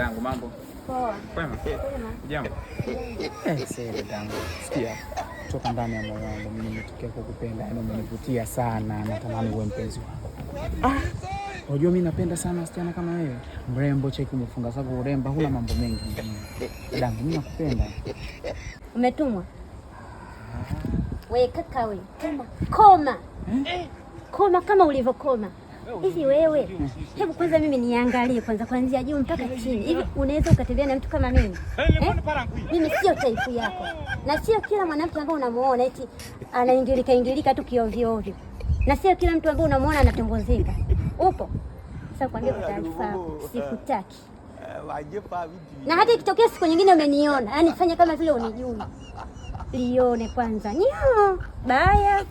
Dadangu, mambo? Poa. Kwema? Jambo. Eh, dadangu. Sikia. Kutoka ndani ya moyo wangu mimi nimetokea kukupenda, yaani umenivutia sana, natamani uwe mpenzi wangu. Ah, unajua mimi napenda sana wasichana kama wewe. Mrembo, cheki umefunga zako uremba, huna mambo mengi. Dadangu, mimi nakupenda. Umetumwa? We kaka we, tena koma. Eh? Koma kama ulivyokoma. Hivi wewe, hebu kwanza mimi niangalie kwanza kuanzia juu mpaka chini. Hivi unaweza ukatembea na mtu kama mimi? Eh? Mimi sio type yako. Na sio kila mwanamke ambaye unamuona eti anaingilika ingilika tu kiovyo ovyo. Na sio kila mtu ambaye unamuona anatombozeka. Upo? Sasa kwambia kwa taarifa, sikutaki. Na hata ikitokea siku nyingine umeniona, yaani fanya kama vile unijui. Lione kwanza. Nyoo, baya.